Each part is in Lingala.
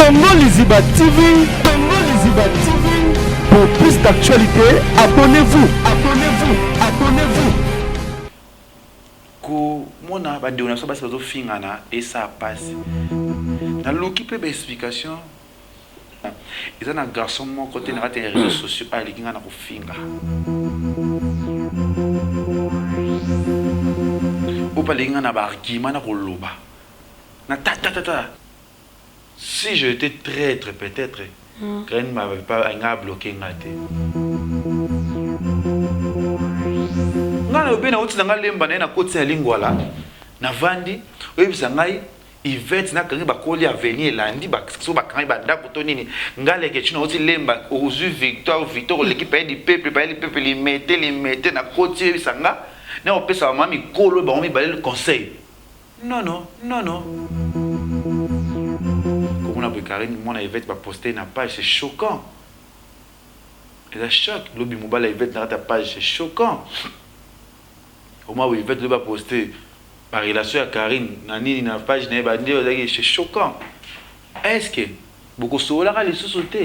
Congo Liziba TV, Congo Liziba TV. Pour plus d'actualités, abonnez-vous, abonnez-vous, abonnez-vous. Komona bandeko na biso basi bazofingana esala pasi. Naluki mpe ba explication. Eza na garçon moko te na kati ya réseaux sociaux oyo aleki nga na kofinga. Oyo mpe aleki nga na ba argument na koloba. Na ta ta ta ta. Si je etais traitre peut-etre Carine m'avait pas alinga a bloquer nga te. Nga na lobi nauti na nga lemba naye nakoti na lingwala navandi oyebisa ngai Yvette na Carine bakoli avenue elandi ba soki bakangi ba ndaku to nini nga leketshou nauti lemba ozui victoire victoire oleki palais du peuple palais du peuple limete limete nakoti oyebisa nga na kopesa ba mama mikolo bango mibale conseil Non non non non. Komona boye Carine mwana Yvette ba poste na page c'est choquant. Eza choc lobi mobali ya Yvette na kati ya page c'est choquant. Omona boye Yvette lobi ba poste ba relation ya Carine na nini na page na ye ba nde bazalaki c'est choquant. Est-ce que Bokosololaka lisusu te?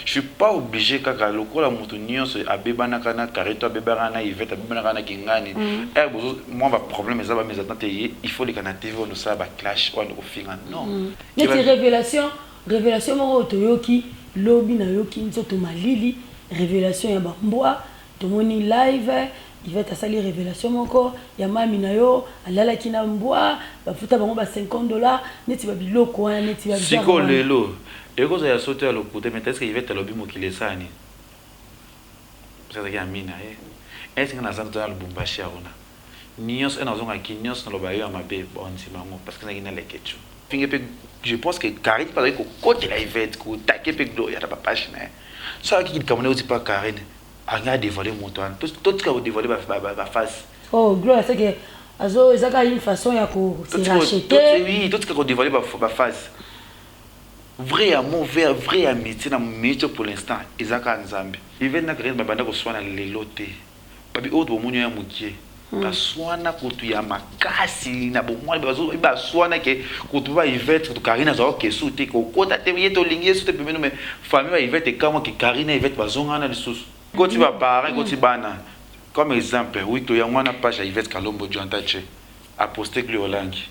Je suis pas oblige kaka lokola mutu nionso abebanaka na Carine to abebanaka na Yvette abebanaka na Kingani heure bozo mua ba problème eza ba mes-attentes eye il faut oleka na TV wana osala ba clash wana kofinga non. Neti revelation revelation moko oyo toyoki lobi nayoki nzoto malili revelation ya ba mbwa tomoni live Yvette asali revelation moko ya mamy na yo alalaki na mbwa bafuta bango ba 50 dollars neti ba biloko wana neti ba genre Sikoyo wana. lelo ekozala ya solo to ya lokuta mais tandis que Yvette alobi mokili esala nini? Parce que azalaki ami na ye. Est ce que nga naza na Lubumbashi ya kuna nionso heure nazonga kin nionso naloba yo ya mabe bondima yango parce que nazalaki na Leketshou. Finge pe je pense que Carine pe azalaki kokotela Yvette ko taquer pe Gloria na ba page na ye soki ayokaki likambo na ye euti pa Carine Alingi a devoiler moto wana. Totika ko devoiler ba face. Oh Gloria c'est que azo eza kaka une façon ya ko se racheter. Oui, totika ko devoiler ba face. Vrai amour, vrai vrai amitié na minute pour l'instant eza kaka Nzambe. Yvette na Carine ba banda koswana lelo te. Babi oyo bomoni oyo ya mukie. Baswana kutu ya makasi na bomwana bazo baswana ke kutu ba Yvette kutu Carine azwa kesu te kokota te ye tolingi ye su te pembeni mais famille ba Yvette ekamwa ke Carine na Yvette bazongana lisusu. Ekoti ba parents ekoti bana comme exemple oui to yango wana page ya Yvette Kalombo Djanta Che a poste Glu Olangi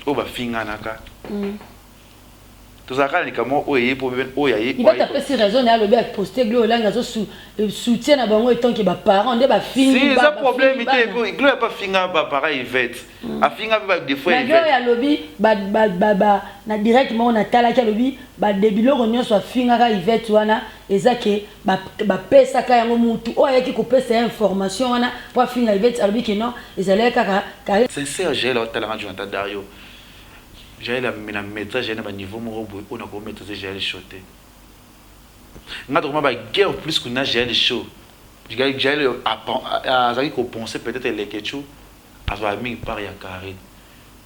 oyo bafinganaka. Tozalaka na likambo moko oyo eye po oyo aye. Yvette apesi raison naye alobi a poste Glo Olangi azo soutien na bango etant que ba parents nde ba fingi Si eza problème te po Gloria pe afinga ba parents ya Yvette afinga pe ba defaut ya Yvette. Mais Gloria alobi ba na direct moko na talaki alobi ba de biloko nionso afingaka Yvette wana eza ke ba pesaka yango mutu oyo ayaki kopesa ye information wana po afinga Yvette alobi ke non ezalaki kaka Carine. Sincère Jael aotala nga Jonathan Dario Jael na maitrise jael na ba niveau moko boye oyo nako maitrise jael show te nga tokoma ba guerre plus kuna jael show jael azalaki ko penser peut etre leketchou azwaka mingi part ya carine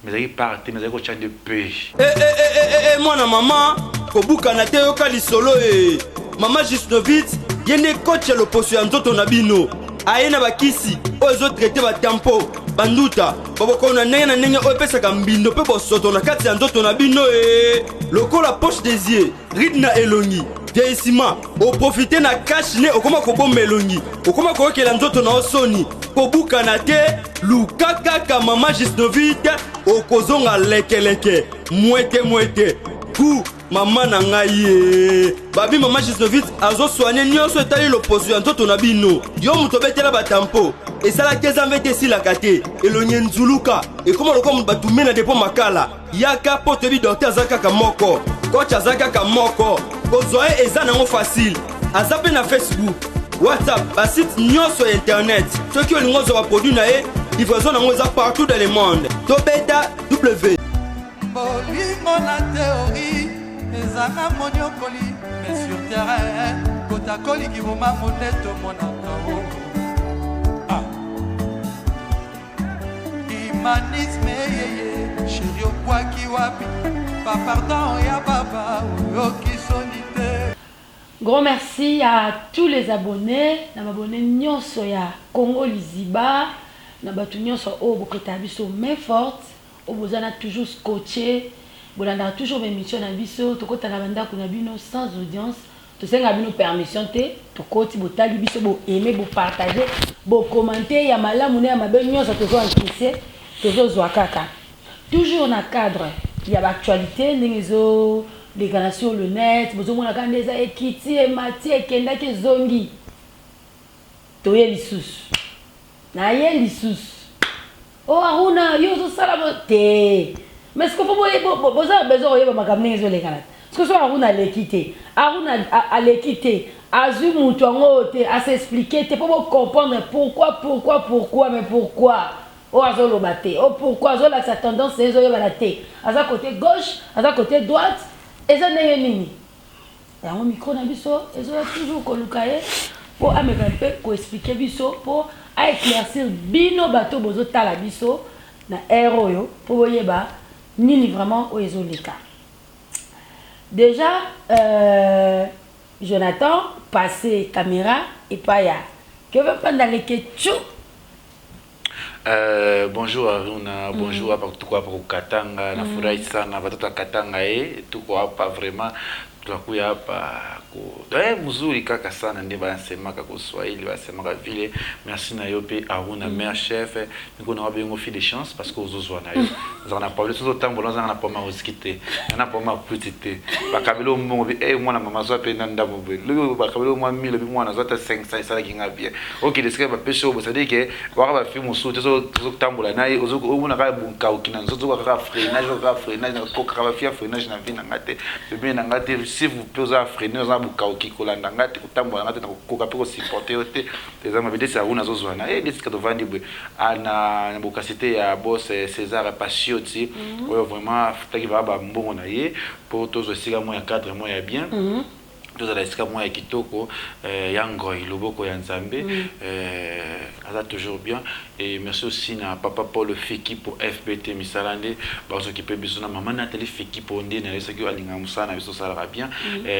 mais ezalaki part te mais azalaki kotia nde pe. Eh eh eh eh eh eh mwana mama kobukana te yoka lisolo eh mama Jusnovit ye nde coach ya loposo ya nzoto na bino aye na bakisi oyo ezo traite ba tampo banduta babokono na ndenge na ndenge oyo epesaka mbindo mpe bosoto na kati ya nzoto na bino e lokola poche des yeux ride na elongi vieillissement oprofite na cash ne okoma kobomba elongi okoma koyokela nzoto na yo soni kobukana te luka kaka mama gisnovite okozonga lekeleke mwete mwete gu Mama na ngai ye babi mama Gisnovit azo soigne nyonso etali loposo ya nzoto na bino. Yo moto obetela ba tampo esalaki eza mvete esilaka te elongi enzuluka ekoma lokola moto batumbe na depo makala. Yaka po toyebi docteur aza kaka moko, coach aza kaka moko, kozwa ye eza nango facile. Aza pe na Facebook, WhatsApp, ba site nyonso ya internet. Soki olingi ozwa ba produit na ye, livraison nango eza partout dans le monde. Tobeta W. Bolingo na théorie ezanga moniokoli mais sur terrain kotakoli kibomango nde tomonaka o ah. Humanisme yeye sheri okwaki wapi bapardon ya baba oyoki soni te. Grand merci à tous les abonnes na ba abonnes nionso ya Congo Liziba na batu nionso oyo bo pretaka biso main forte oyo boza na toujours scotche. Bolandaka toujours ba emission na biso, tokota na ba ndaku na bino sans audience, tosengaka bino permission te, tokoti botali biso, bo aimer, bo partager, bo commenter ya malamu na ya mabe nionso tozo encaisser, tozo zua kaka. Toujours na cadre ya ba actualites ndenge ezo leka na sur le net, bozo mona kaka nde eza ekiti, emati, ekendaki, ezongi. Toye lisusu. Naye lisusu. Oh Aruna yo ozo sala bo te mais siko faut bo boza na besoin koyeba makambo ndenge ezo lekana te siko soki Aruna aleki te Aruna aleki te azui mutu yango oyo te a s'expliquer te po bo comprendre pourquoi pourquoi pourquoi mais pourquoi oyo azo loba te oh pourquoi azo lakisa tendance naye ezo yebana te aza cote gauche aza cote droite eza ndenge nini Yango micro na biso ezoya toujours koluka ye po ameka mpe ko expliquer biso po a eclaircir bino bato bozo tala biso na heure oyo po boyeba nini vraiment oyo ezo leka. Dejà euh, Jonathan passe camera epai ya Kevin Panda Leketchou. Bonjour Aruna, bonjour hapa tuko hapa kukatanga, nafurahi sana watoto wa Katanga eh, tuko hapa vraiment tunakuya hapa ku mzuri kaka sana nde banasemaka ku Swahili basemaka vile. Merci na yo pe Aruna mère chef, niko na wabengo fille de chance parce que ozozwa na yo. Ozalaka na problème soki ozotambola ozalaka na problème ya oziki te, na problème ya kwiti te. Bakabeli yo mbongo bi eh mwana mama zwa pe na ndambo boye. Lobi bakabeli yo mwa 1000 obi mwana zwa ata 500 esalaki nga bien. Okende esika bapesi yo boye, c'est-à-dire que waka ba fille mosusu te ozotambola na ye omona kaka bonkauki na nzoto ozoka kaka freinage ozoka kaka freinage nakokaka ba fille ya freinage na vie na nga te pembeni na nga te s'il vous plaît oza freine oza na bokauki kolanda nga te kotambola na nga te nakokoka mpe kosupporte yo te eza mabe ndeti Aruna azozwa na ye ndeti tovandi boye na bokasi te ya boss César Pasioti oyo vraiment afutaki baa bambongo na ye mpo tozwa esika moko ya cadre moko ya bien tozala esika moko ya kitoko ya ngoi loboko ya nzambe aza toujours bien. Et merci aussi na papa Paul Fiki pour FBT misala nde bazokipe biso na mama Nathalie Fiki po nde na soki alingaka mosala na biso osalaka bien.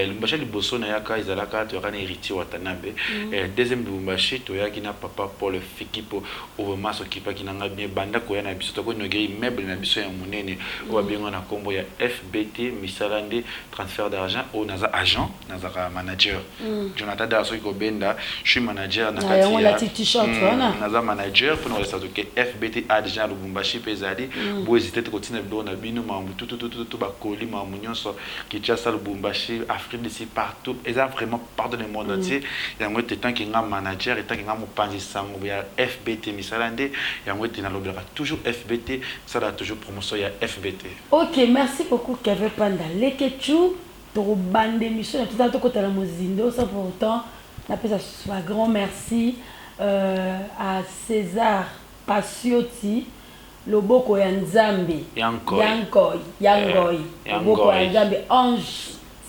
Lubumbashi liboso na yaka ezalaka toyaka na Héritier Watanabe. Deuxième Lubumbashi toyaki na papa Paul Fiki po oyo vraiment asokipaki na nga bien banda koya na biso toko inaugurer immeuble na biso ya monene oyo babenga na kombo ya FBT misala nde transfert d'argent oyo naza agent nazalaka manager. Jonathan Dara soki kobenda je suis manager na Na yango kati ya olati t-shirt wana. Naza manager mpona kolakisa bato ke FBT a déjà na Lubumbashi mpe ezali bo hésiter te kotinda biloko na bino makambo tututututu bakoli makambo nyonso Kinshasa, Lubumbashi, Afrique du Sud, partout eza vraiment partout dans le monde entier. Yango ete tant que nga manager et tant que nga mopanzi sango ya FBT misala nde yango ete nalobelaka toujours FBT, nasalaka toujours promotion ya FBT. Ok merci beaucoup Kevin Panda Leketchou toko banda emission na biso tokota na mozindo sans pour autant napesa ba grand merci à Cesar Pasioti loboko ya Nzambe Ya Nkoy. ya Nkoy ya Ngoy Ya loboko ya Ngoy. Nzambe ange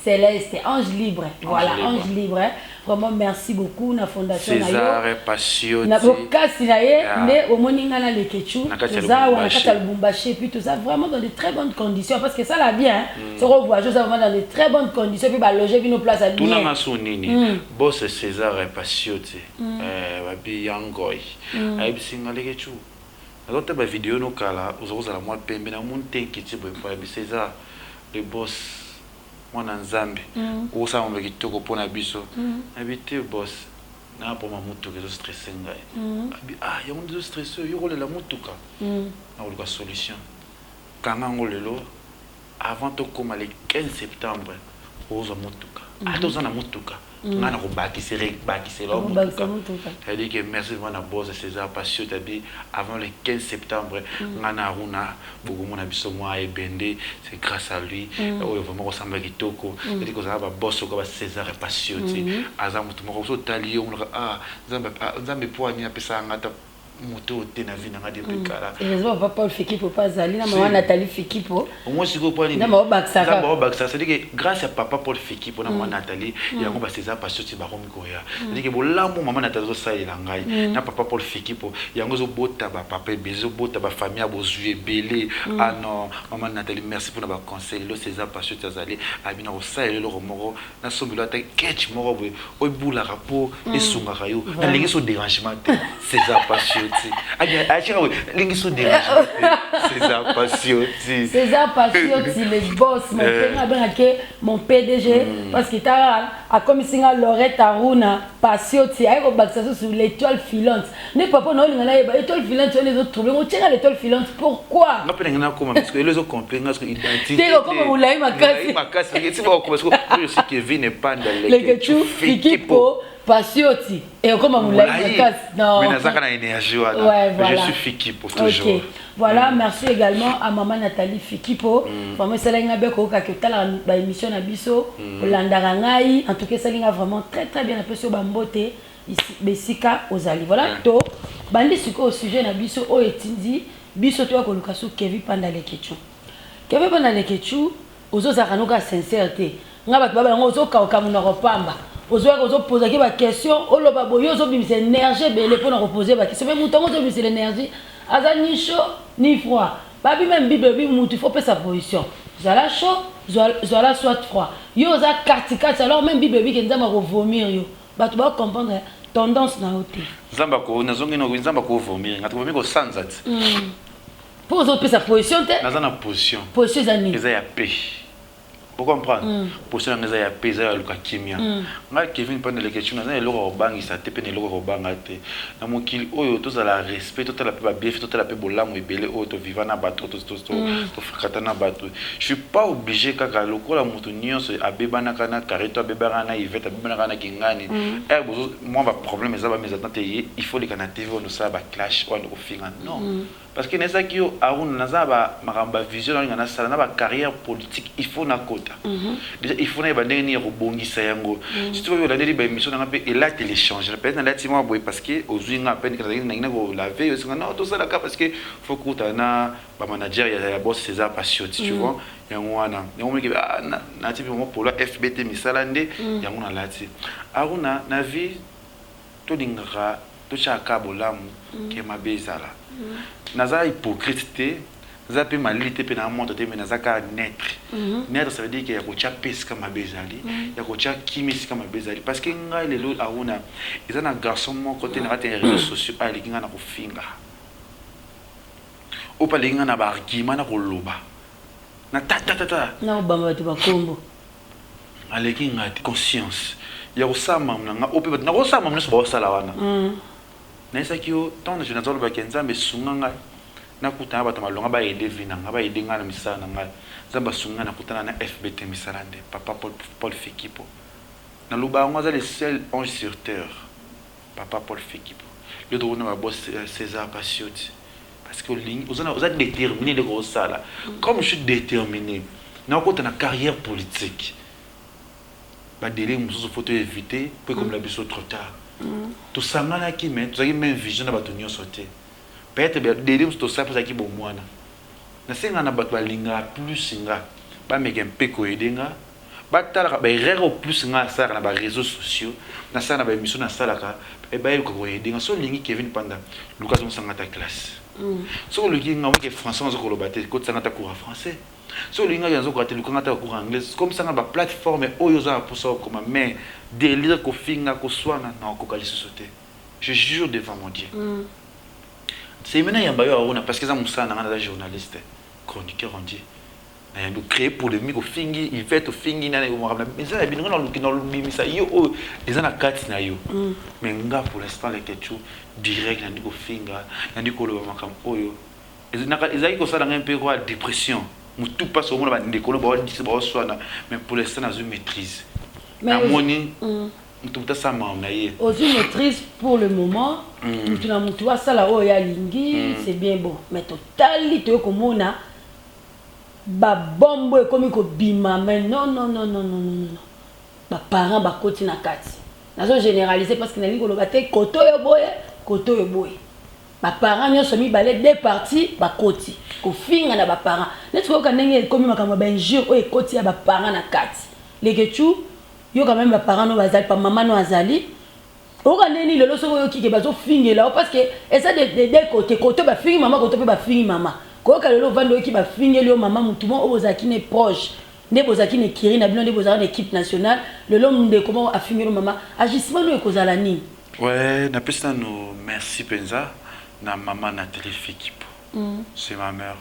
celeste ange libre voilà libre. Ange libre vraiment merci beaucoup na fondation na yo Cesar Pasioti na bokasi na ye nde omoni nga na Leketchou Na kati ya toza awa na Lubumbashi. kati ya Lubumbashi et puis toza vraiment dans de très bonnes conditions parce que esala bien soki ovoyage oza vraiment dans de très bonnes conditions puis baloge bino place ya bien. Tunanga so nini boss Cesar Pasioti babi ya Ngoy ayebisi nga Leketchou nazotala ba video no kala oza kozala mwa pembe na moni te nkiti boye po ayebi Cesar le boss mwana Nzambe okosala mambo ya kitoko mpo na biso. Nayebi te boss na poma motuka ezo stresse ngai. Abi ah yango nde ezo stresse yo kolela motuka nakoluka solution kanga yango lelo avant tokóma le 15 septembre ozwa motuka ata oza na motuka ngai nakobakisela bakisela yo Okobakisa motuka. Motuka. C'est-à-dire que merci vraiment na boss César Pasio tabi avant le 15 septembre ngai na Aruna bokomona biso mwa ebende. C'est grâce à lui oyo vraiment kosamba kitoko. C'est-à-dire kozala ba boss oyo ba César Pasio ti aza moto moko so otali yo omonaka ah Nzambe, ah, Nzambe po ani apesaka nga ata moto oyo te na vie na nga depuis kala. Heureusement papa Paul Fikipo mpe azali na mama Si. Nathalie Fikipo. Au moins sikoyo po nini? Nzambe aobakisaka. Nzambe aobakisaka, c'est-à-dire que grâce ya papa Paul Fikipo na mama Nathalie yango ba César Pasio ti bakomi koya. C'est-à-dire que bolamu mama Nathalie azosalela ngai na papa Paul Fikipo yango ezobota bapapa ebele, ezobota bafamille ya bozwi ebele. Ah non, mama Nathalie, merci mpona baconseil. Lelo César Pasio ti azali abi na kosalela eloko moko nasombelo ata ketch moko boye oyo ebulaka mpo esungaka yo nalingi so dérangement te. César Pasio. Pasioti. Alingi so dérange. César Pasioti. César Pasioti, le boss, mon père abengaki mon PDG, parce que tala akomisi nga Lorette Aruna Pasioti, aye kobakisa susu l'étoile filante. Nde papa na olinga nayeba étoile filante wana ezotrouble ngo tienga l'étoile filante pourquoi? Nga mpe nange nakoma parce que elo ezocomple nga soki identité. Te okoma molai makasi. Molai makasi. Ti bakokoma soki oyo si Kevin Epanda Lekechu Fikipo Pasioti et okoma molai makasi. Non. Mais nazaka na énergie wana. Ouais, voilà. Je suis Fikipo toujours. Ok. Voilà, merci également à maman Nathalie Fikipo. Vraiment esalaki nga bien koyoka ke otalaka ba émission na biso, olandaka ngai. En tout cas esali nga vraiment très très bien, napesi yo bambote besika ozali. Voilà, to bandi sikoyo sujet na biso oyo etindi biso toya koluka su Kevin Panda Leketchou. Kevin Panda Leketchou, ozozalaka noka sincère te. Nga bato baba yango ozokauka monoko pamba. Ozoyaka ozopozaki ba question, oloba boye ozobimisa énergie ebele mpona kopose ba question. Mais moto yango ozobimisa l'énergie aza ni chaud ni froid. Babi même Bible ebi mutu faut pesa position. Zala chaud, zala soit froid. Yo oza kati kati alors même Bible ebi ke Nzambe akovomir yo. Bato ba comprendre tendance na yo te. Nzambe ako nazongi na Nzambe akovomir nga tokomi kosanza ti. Po ozopesa position te. Naza na position. Position eza nini? Eza ya paix. Vous comprendre? Position na nga eza ya paix, eza ya luka kimia. Nga Kevin Panda Leketchou naza na eloko ya kobangisa te pe na eloko ya kobanga te. Na mokili oyo tozala respect, totala pe ba bienfaits, totala pe bolamu ebele oyo to viva na bato, to fréquenta na bato. Je suis pas obligé kaka lokola moto nyonso abebanaka na Carine to abebanaka na Yvette, abebanaka na Kingani. Eh bozo mwa ba problème eza ba mésentente ye, il faut leka na TV oyo osala ba clash oyo kofinga. Non. Parce que nazalaki yo Aruna naza ba makambo ba vision nalinga nasala na ba carrière politique, il faut nakota. Déjà il faut nayeba ndenge nini ya kobongisa yango. Surtout oyo olandeli ba émission nanga mpe elateli échange. Peut-être nalati mwa boye parce que ozwi nga peine nazalaki nangi na kolave yo esinga non tosalaka parce que faut kutana na ba manager ya boss César Pasioti, tu vois. Yango wana yango moniki ah nalati mpe mwa polo FBT misala nde yango nalati. Aruna na vie tolingaka totyaka bolamu ke mabe ezala. Naza hypocrite te, naza mpe malili te mpe na moto te, mais naza kaka neutre. Neutre, ça veut dire ke ya kotya mpe esika mabe ezali, ya kotya kimi esika mabe ezali, parce que ngai lelo Aruna eza na garçon moko te na kati ya réseaux sociaux oyo aleki ngai na kofinga, oyo mpe aleki ngai na baargument na koloba na tatatata na kobamba bato bakombo. Aleki ngai te. Conscience ya kosala makambo na ngai oyo mpe bato nakosala makambo nyonso baosala wana. Nayesaki yo ntango na jeune azolobaki Nzambe esunga ngai nakutana bato malonga baede vie na ngai, baede ngai na misala na ngai. Nzambe asunga ngai nakutana na FBT misala nde papa Paul, Paul Fikipo. Naloba yango aza le seul ange sur terre, papa Paul Fikipo. Lelo tokona ba boss César Pasioti parce que olingi oza déterminé eloko osala. Comme je suis déterminé nakota na carrière politique, badélai mosusu faut toéviter po ekomela biso trop tard. Tosanganaki mais tozalaki même vision na bato nyonso te. Peut-être délai mosusu tosala mpo ezalaki bomwana. Nasenga na bato balingaka plus nga bameka mpe koyede nga, batalaka baerreur oyo plus nga asalaka na baréseaux sociaux, nasala na baémission nasalaka, bayeluka koyede nga. So olingi Kevin Panda, luka azongisanga ta classe. Soki olingi nga omoke français nazo koloba te, kotisanga ta cours ya français. Soki olingi nga nazokoka te, lukanga ta cours anglais. Comme ça nga baplateforme oyo oza na mposa okoma. Mais délire kofinga koswana na okoka lisusu te, je jure devant mon Dieu. C'est maintenant yamba yo Aruna parce que eza mosala na nga, naza journaliste chroniqueur, on dit nayambi créer polémique, ofingi Yvette, ofingi nani, makambo eza na bino. Nga naluki nalobimisa yo oyo eza na kati na yo. Mais nga pour l'instant Leketchou direct nandi kofinga, nandi koloba makambo oyo ezalaki kosala ngai mpe kwa dépression, motu mpasi omona bandeko no bawadisi baoswana. Mais pour l'instant nazwi maîtrise, namoni motu motu asala makambo na ye. Ozwi maîtrise pour le moment, mutu na mutu asala oyo alingi, c'est bien bon. Mais totali toye komona babombo ekomi kobima. Mais non, non, non, non, non, non, non, baparent bakoti na kati. Nazo généraliser parce que nalingi koloba te kote oyo boye, kote oyo boye. Baparent nyonso mibale, deux parties, bakoti kofinga na baparent. Neti koyoka ndenge ekomi makambo ya bainjure oyo ekoti ya baparent na kati. Lekechu, yo quand même baparent no bazali, pa mama no azali, oyoka ndenge nini lelo soki oyoki ke bazofingela yo? Parce que eza de deux côté, kote bafingi mama, kote mpe bafingi mama. Koyoka lelo ovandi oyoki bafingeli yo mama, motu moko oyo bozalaki ne proche, nde bozalaki na écurie na bino, nde bozalaki na équipe nationale, lelo ndeko moko afingeli yo mama, agissement no ekozala nini? Ouais, napesi nano merci mpenza. Na mama Nathalie Fikipo. C'est ma mère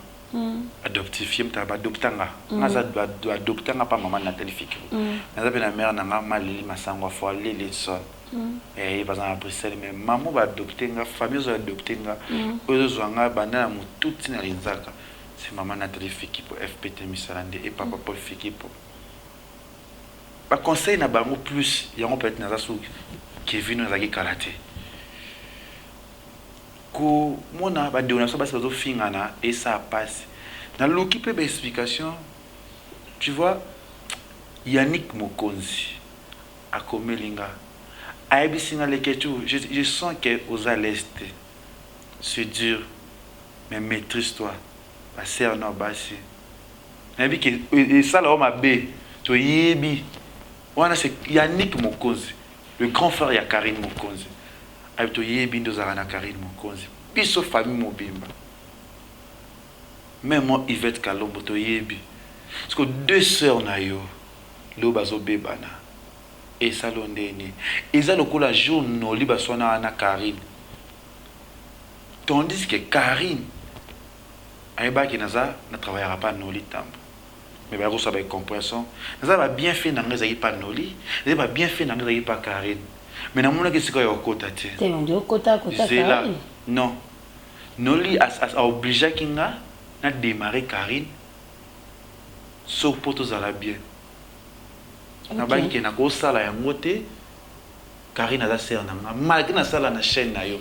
adoptive. Ye moto baadopta nga. Nga aza adopta nga pa mama Nathalie Fikipo. Naza mpe na mère na nga Malili Masango Afo Alelinson. Ye baza na Bruxelles, mais mama baadopte nga, famille ozo adopte nga, oyo ezozwa nga banda na motu ntina linzaka, c'est mama Nathalie Fikipo FPT misala nde e papa Paul Fikipo. Baconseil na bango plus yango peut-être naza su Kevin oyo azalaki kala te. Komona bandeko na biso basi bazofingana esala mpasi. Naluki mpe baexplication, tu vois. Yannick Mokonzi akomeli nga, ayebisi nga: "Leketu, je sens que oza l'aise te, c'est dur, mais maîtrise toi basere na basi. Nayebi ke esala yo mabe, toyebi wana." C'est Yannick Mokonzi, le grand frère ya Karine Mokonzi. Ayebi, toyebi nde ozalaka na Karine Mokonzi, biso famille mobimba, même moi Yvette Kalombo toyebi. Parce que deux sœurs na yo lelo bazobebana, esala yo ndeni? Eza lokola jour Noli baswana na Karine, tandis que Karine ayebaki naza na travaillaka pa Noli Tambo, mais baya kosala baincompréhension. Naza babienfait na ngai ezalaki pa Noli, ezali babienfait na ngai ezalaki pa Karine, mais namonaki esika ya kokota te. Te, ondi okota kota. Zela. Karine. Non, Noli aobligeaki nga na démarrer Karine so mpo tozala bien. Nabaki ke nakosala yango te. Karine aza sœur na nga, malgré nasala na chaîne na yo,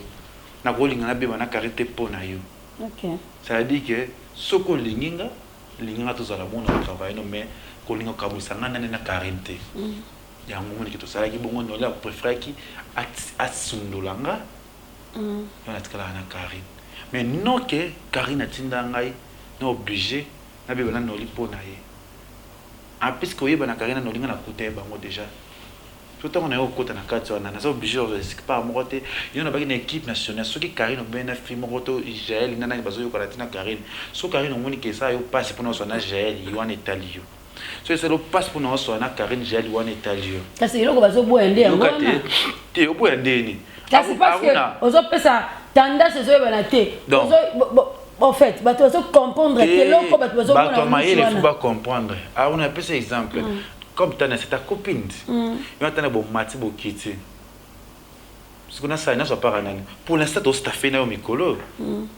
nakolinga nabeba na Karine te mpo na yo. Ça veut dire que soki olingi nga, lingi nga, tozala bongo na kotravaille no, mais kolinga kokabwisa nga nani na Karine te. Yango moniki tosalaki bongo. Noli apréféraki asundola nga, yo natikalaka na Karine. Mais non ke Karine atinda ngai na obligé nabeba na Noli mpo na ye. En plus koyeba na Karine na Noli, nga nakuta ye bango déjà. So ntango na ye okota na kati wana, naza obligé part moko te. Yo nabaki na équipe nationale, soki Karine obei na fille moko to Jael na nani bazoyokana te na Karine, so Karine omoni ke esala yo mpasi mpona oswa na Jael, wana etali yo. So esala yo mpasi mpona oswa na Karine, Jael, wana etali yo. Kasi eloko bazoboya nde yango Yoka te. wana. Te, oboya ndeni? Kasi parce que ozopesa tendance ezoyebana te. Donc. En fait, bato bazocomprendre te eloko bato Bato bazomona ya mayele wana. faut bacomprendre. Auna apesa exemple comme tana, c'est ta copine. Yo atana bomati bokiti, soki nasala nyonso apara nani. Pour l'instant tostaffe na yo mikolo,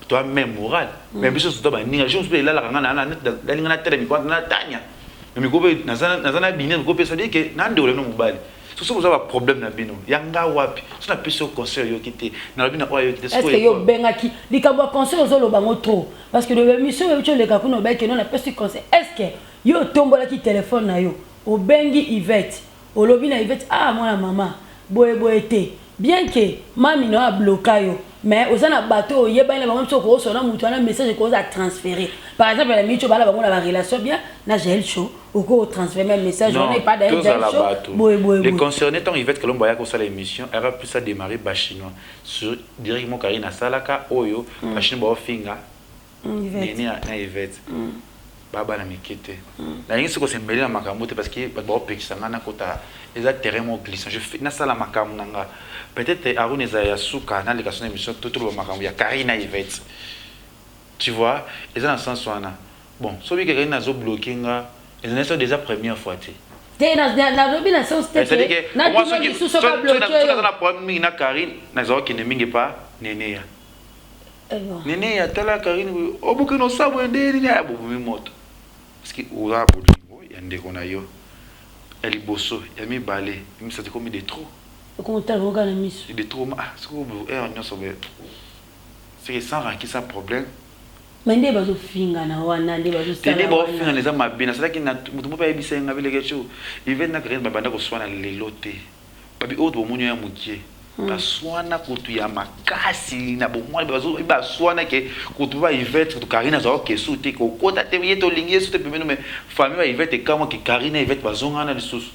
toa même moral, mais biso toza baninga. Jour mosusu elalaka nga nalinga natala mikolo natania na mikolo mpe naza na bine mikolo mpe, c'est-à-dire ke na ndeko na bino mobali. So soki oza baproblème na bino yanga wapi, so napesi yo conseil, oyoki te, nalobi na oyo ayoki te. Est ce que yo obengaki likambo ya conseil? Ozoloba ngo trop, parce que émission oyo euti oleka kuna, obaki no napesi conseil. Est ce que yo otombolaki telefone na yo, obengi Ivete, olobi na Ivete: "Ah, mwana mama, boye boye te"? Bien que mami na yo abloka yo, mais oza na bato oyo oyebani na bango. Biso okosona moto wana, message ekoza transféré. Par exemple, na miniti oyo bala bango na barelation bien na Jael Show, oko transféré même message wana epa daye Jael Tozala Show. Bato Boye boye les boye. Concernés, ntango Yvette Kalombo ayaka kosala émission, ayaka plus adémarrer bachinois sur directement Karine asalaka oyo bachinois baofinga. Yvette. Nene na Yvette babana mike te. Nalingi soki osembeli na makambo te, parce que bato baopekisa nga nakota, eza terrain moko glissant. Nasala makambo na nga, peut-être Aruna ezala ya suka naleka so na émission to toloba makambo ya Karine na Yvette, tu vois. Eza na sens wana. Bon, soki Karine azobloke nga, eza na so déjà première fois te. Te, nalobi na sens te C'est-à-dire ke que moi, natuna lisusu soki soki abloke naza yo. Na problème mingi na Karine, nazala kokende mingi pa Neneya. Eh bon. Neneya, tala Karine obuki nosabwe nde nini, aya bobomi moto, parce que oza bolingo ya ndeko na yo ya liboso, ya mibale, ya misato, ekomi de trop. Okomotala bango kaka na miso. De trop. Ah, soki heure nyonso boye, c'est que sans rancune, sans problème. Mais nde bazofingana wana nde Te, nde bazosala wana. Baofingana eza mabe. Nasalaki na moto moko ayebisa ye nga bileke tio Ivete na Karine babanda koswana lelo te. Babi oyo bomoni oyo ya mokie, baswana kutu ya makasi na bomwana. Baswana ke kutu ba Ivete, kutu Karine azwaka kesu te, kokota te, ye tolingi ye su te pembeni. Mais famille ba Ivete ekamwa ke Karine na Ivete bazongana lisusu.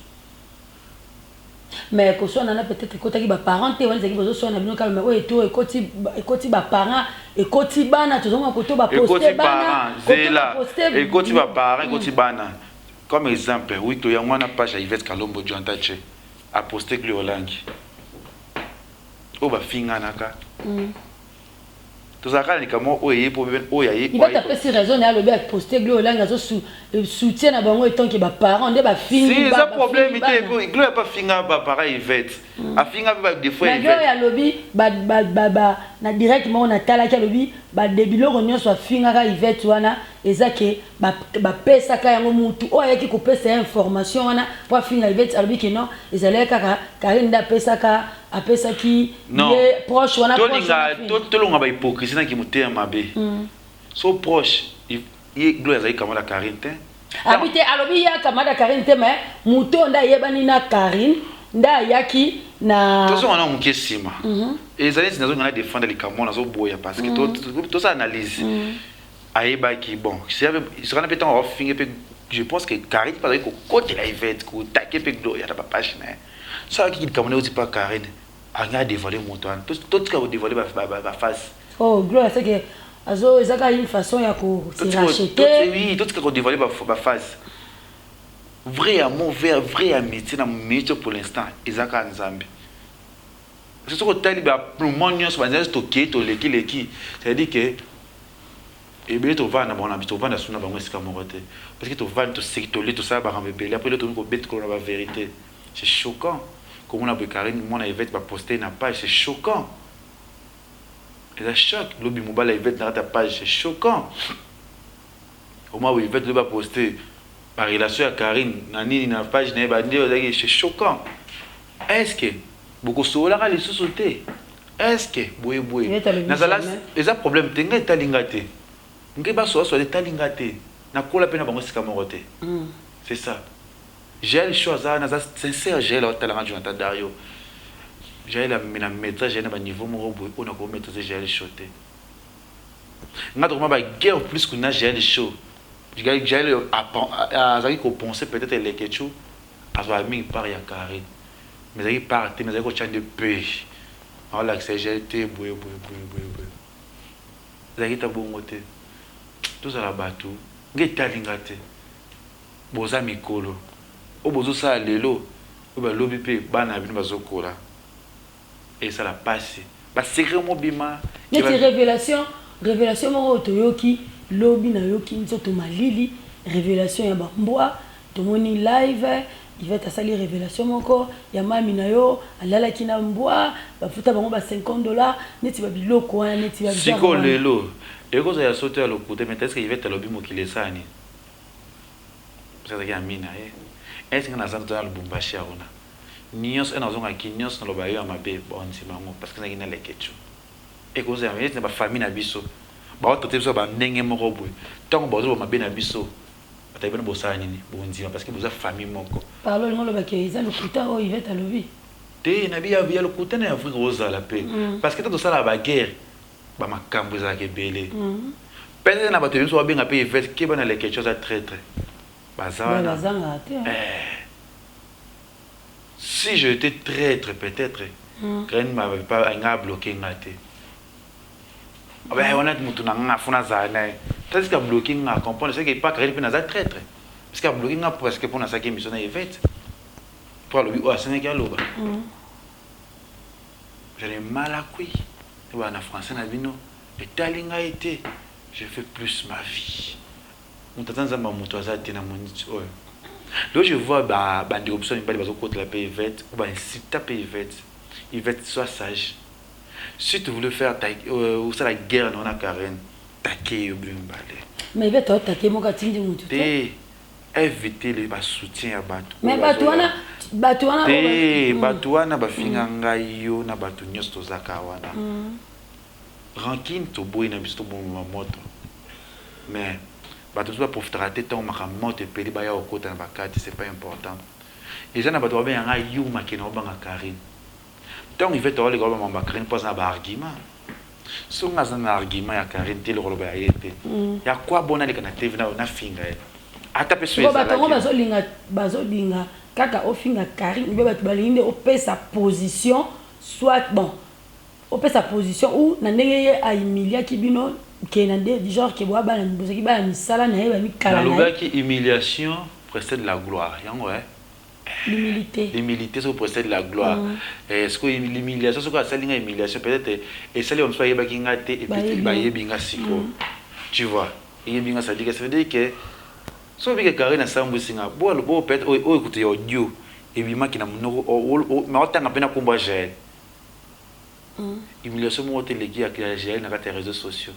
Mais koswana na peut-être ekotaki baparent te. Wana ezalaki bozoswana bino kaka, mais oyo eto ekoti, ekoti baparent, ekoti bana, tozonga koto baposte Ekoti bana parent, koto zela. Baposte. Ekoti baparent, ekoti bana. Comme exemple, oui, to yango wana, page ya Ivete Kalombo Jontache aposte Gli Olangi oyo bafinganaka. Tozalaka na likambo oyo eye mpo oyo aye. Ivette apesi raison na ye, alobi aposte Glo Olangi azo soutien na bango etant que ba parents nde bafingi. Si eza problème te, Gloria mpe afinga ba parents Yvette, afinga mpe ba défaut ya Yvette. Gloria alobi ba na direct moko natalaki, alobi ba de biloko nyonso afingaka Yvette wana eza ke bapesaka yango mutu oyo ayaki kopesa ye information wana mpo afinga Yvette. Alobi ke non, ezalaki kaka Karine nde apesaka, apesaki ye proche wana. Tolinga tolonga ba hypocrisie na kimotema mabe. So proche ye, Gloria azalaki camarade ya Karine te. Abi te, alobi ye camarade ya Karine te, mais moto oyo nde ayebani na Karine nde ayaki na. Tozonga na moke nsima. Ezali neti nazonga na défendre likambo, nazoboya parce que tosala analyse. Ayebaki, bon, sokana mpe ntango aofinge mpe, je pense que Karine mpe azalaki kokotela Yvette, kotake mpe Gloria na bapage na ye. So ayaki likambo nde oti mpa Karine, angai adévoile moto wana. Totika kodévoile baface. Oh, Gloria, c'est que azo eza kaka une façon ya ko se racheter. Oui, totika kodévoile baface. Vrai amour, vrai amitié na minute pour l'instant eza kaka Nzambe. Soki otali bamoment nyonso, banzela nyonso tokei, tolekileki, c'est-à-dire que ebele tovanda na bango na biso, tovanda su na bango esika moko te, parce que tovandi, toseki, tolie, tosala bakambo ebele. Après lelo tokomi kobeta kolona bavérité. C'est choquant komona boye Karine mwana Yvette baposte na page. C'est choquant, eza choc. Lobi mobali ya Yvette na kati ya page, c'est choquant. Omwa boye Yvette lobi baposte barelation ya Karine na nini na page na ye, bande bazalaki. C'est choquant. Est ce que bokosololaka lisusu te? Est ce que boye boye nazala eza problème te? Ngai etali nga te, ngai basoasola etali nga te, nakola mpe na bango esika moko te. C'est ça. Jael Show aza, naza sincère, Jael aotalanga, Jonathan Dario, Jael na maîtrise, Jael na baniveau moko boye oyo nakomaîtrise Jael Show te. Nga tokoma baguerre plus kuna. Jael Show, Jael azalaki kopense peut-être Elekechu azwaka mingi part ya Karine, mais ezalaki part te, mais azalaki kotya nde pe aolakisa Jael te boye boye boye boye boye. Ezalaki ta bongo te. Tozala bato, nge etali nga te. Boza mikolo, oyo bozosala lelo, oyo balobi mpe bana na bino bazokola, esala mpasi basecret mobima. Neti révélation moko oyo toyoki lobi, nayoki nzoto malili, révélation ya bambwa. Tomoni live, Ivete asali révélation moko ya mami na yo alalaki na mbwa, bafuta bango ba 50 $, neti babiloko wana, neti. Sikoyo lelo ekozala ya soto ya lokuta, mais est-ce Ivete alobi mokili esala nini? Azalaki ami na ye. Est nga naza na Lubumbashi ya kuna nyonso e nazongaki nyonso, naloba yo ya mabe, bandima yango parce que ezalaki na Lekecu. Ekozala neti na bafamille na biso, baotraite biso bandenge moko boye. Ntango bazoba mabe na biso, bato bino bosala nini? Bondima parce que boza famille moko. Parlo, olingo olobaki eza lokuta oyo Ivete alobi? Te, na bi ya lokuta na ya vrai kozala mpe, parce que ta tosalaka baguerre, bamakambo ezalaka ebele. Peut-être na bato biso babenga mpe Ivete keba na Lekecu, aza traître, baza wana. Bazangaka te. Si je étais traître, peut-être Karine m'avait pas nga bloqué nga te. Wana motu na nga fo nazala na ye, tandis que abloqué nga, comprendre, c'est que pas Karine mpe naza traître parce que abloqué nga, parce que mpo nasalaki émission na Yvette, mpo alobi oyo asengaki aloba. J'en ai mal à kui ebaa na français na bino, etali ngai te. Je fais plus ma vie. Moto aza Nzambe ya moto aza te na moniti oyo. Lelo je vois bandeko biso ya mibali bazokotela mpe Yvette ou bainsulta mpe Yvette. Yvette, sois sage. Si tu voulais faire osala guerre na wana Karine, take yo bino mibale. Mais Yvette aotake moko, atindi motu te. Te, éviter le basoutien ya bato. Mais bato wana, bato wana. Te, bato wana bafinga ngai, yo na bato nyonso tozaka wana. Rancune toboyi na biso, tobomama moto, mais bato mosusu baprofitaka te. Ntango makambo moto epeli, baya kokota na bakati, c'est pas important. Eza na bato babenga ngai yuma ke na obanga Karine. Ntango Ivete aoleka obamamba Karine mpo aza na baargument, so nga aza na argument ya Karine te, eloko oloba ya ye te ya kwa bona aleka na TV nafinga ye ata mpe so. Bato yango bazolinga, bazolinga kaka ofinga Karine, mpe bato balingi nde opesa position, soit bon opesa position ou na ndenge ye ahumiliaki bino, ke na nde genre ke boya bana, bozalaki bana misala na ye, bamikala na ye. Nalobaki humiliation précède la gloire, yango. L'humilité. L'humilité soki précède la gloire. Sikoyo l'humiliation, soki asali nga humiliation, peut-être esali bamosusu ayebaki nga te, et puis bayebi nga sikoyo, tu vois, eyebi nga. Ça veut dire que soki obike Karine asambwisi nga bo bo, peut-être oyo ekutu ya audio ebimaki na monoko, ma otanga mpe na kombo ya Jael. Humiliation moko te eleki ya Jael na kati ya réseaux sociaux.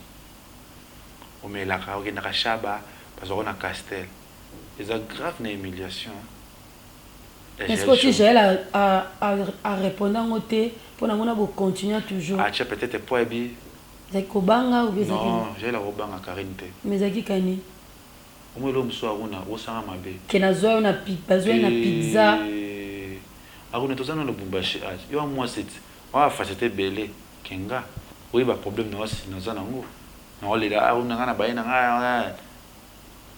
Omelaka, okendaka shaba, bazwaka na castel, eza grave na humiliation. Est-ce que oti Jael arépondre yango te mpo nango na bocontinue toujours? Atia peut-être po ayebi. Ezalaki kobanga ou bien? Non, Jael akobanga Karine te. Mais ezalaki kani? Omoi eloko mosusu, Aruna, osanga mabe. Ke nazwa yo na bazwa yo na pizza. Aruna, toza na Lubumbashi, yo wa mwasi ti oa facilité ebele kenga oyeba problème na wasi naza nango, naolela Aruna, nga na baye na nga,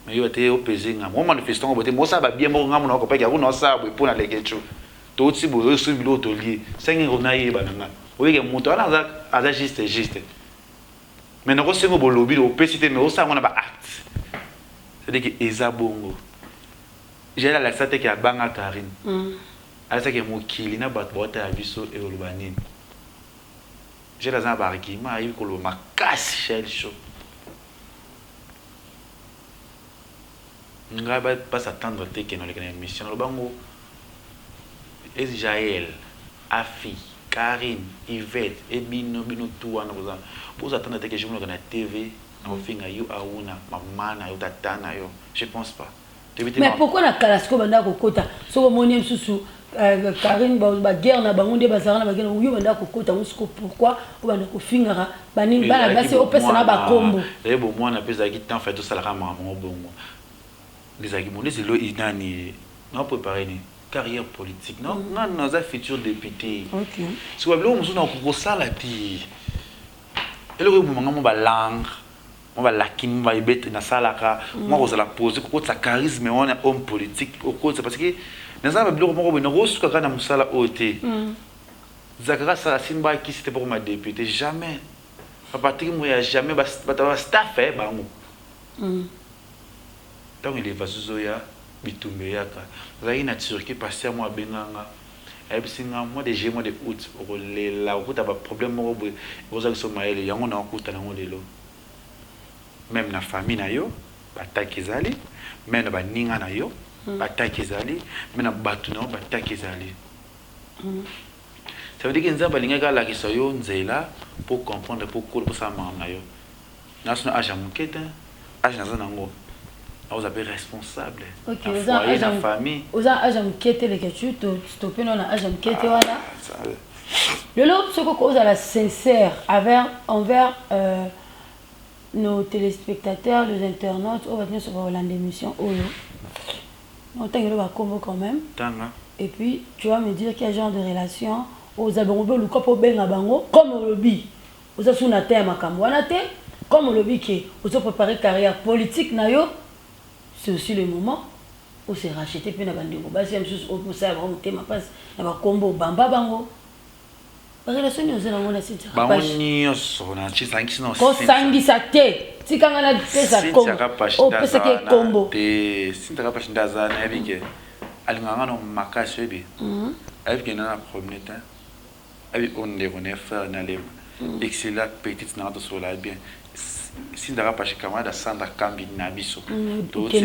mais yo te opese nga mo manifeste ngo boye te, mosala babien moko nga mona okopaki Aruna osala boye mpo na lekeco touti boye oyo soki biloko tolie sengi nayeba na nga oyeke moto wana aza juste juste, mais nakosenga bolobi opesi te, mais osala ngo na baacte, c'est-à-dire que eza bongo. Jael alakisa te ke abanga Karine, alakisaki mokili na bato baotala biso ekoloba nini. Jael aza na baargument, ayebi koloba makasi. Jael Show, ngai bas'attendre te ke naleka na émission naloba ngo. Jael, Afi, Karine, Yvette ebino bino tu wana boza boz'attendre te ke je monaka na TV nakofinga yo Auna, mama na yo, tata na yo, je pense pas. Mais pourquoi na kala sikoyo bandaka kokota soki omoni mosusu Karine, baguerre na bango nde bazalaka na baguerre, yo bandaka kokota yango sikoyo pourquoi obanda kofingaka banini, bana basi, opesa na bakombo? Ezali bomwana mpe ezalaki temps fai tosalaka makambo ngo bongo nde ezalaki bon. Nde lelo nani na préparé nini, carrière politique nga naza futur député. Sikoyo biloko mosusu nakoki kosala te, eloko ebomanga mo balangue mwa balakini mwa bayebete nasalaka mwa kozala pose, kokotisa charisme wana homme politique okotisa, parce que naza na babiloko moko boye, nakosuka kaka na mosala oyo te. Zakaka asala simba akisi te mpo koma député, jamais. Bapatrik moya, jamais. Bato ya bastaff bango ntango élévation ezoya, bitumba eyaka. Nazalaki na Turquie, pasteur moko abenganga, ayebisi nga mois de juillet, mois de août okolela, okuta baproblème moko boye ekozala biso mayele yango na okuta nango lelo. Même na famille na yo bataki ezali, même na baninga na yo bataki ezali, même na bato na yo bataki ezali. Ça veut dire que Nzambe alingaki alakisa yo nzela po comprendre, po kola, posala makambo na yo. Naso na age ya moke te, age naza nango, nakoza mpe responsable na foyer, na famille. Oza age ya moke te, Leketu, tope nano na age ya moke te wana. Lelo soki ozala sincère envers nos téléspectateurs, les internautes oyo bato nyonso bakolanda émission oyo, otangelo bakombo quand même. Tanga. Et puis tu vas me dire quel genre de relation oza bango mpe oluka mpo obenga bango. Comme olobi oza su na te ya makambo wana te, comme olobi ke ozo préparer carrière politique na yo, c'est aussi le moment ose racheter mpe na bandeko basi ya mosusu oyo mosala bango motema mpasi na bakombo obamba bango. Barelation nini oza nango na Cynthia? Bango nyonso nasangisi na Kosangisa te, tikanga napesa kombo, opesaki ekombo. Te, Cynthia Kapashi nde aza, nayebi ke alingaka nga no makasi, oyebi, ayebi ke na na problème te, ayebi oyo ndeko na ye, frère na alema excella petite nanga, tosola bien. Cynthia Kapashi, camarade ya Sandra Kambi na biso te,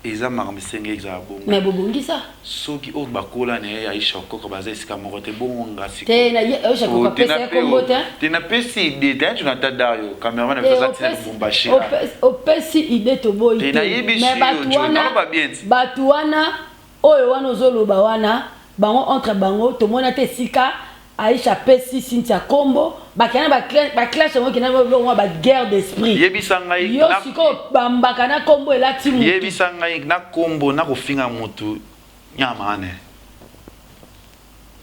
eza makambo esenge ezala bongo. Mais bobongisa. Soki oyo bakola na ye Aisha Okoko baza esika moko te, bongo nga te napesi idée te. Jonathan Dario, cameraman na biso, aza ntina Lubumbashi. Opesi idée, toboyi te. Mais bato wana oyo wana ozoloba wana, bango entre bango tomona te esika Aisha apesi Cynthia kombo, bakenda baclash yango, ekenda biloko mwa baguerre d'esprit. Yebisa ngai. Yo sikoyo bambaka na kombo elati mutu. Yebisa ngai, na kombo nakofinga mutu nyama ane,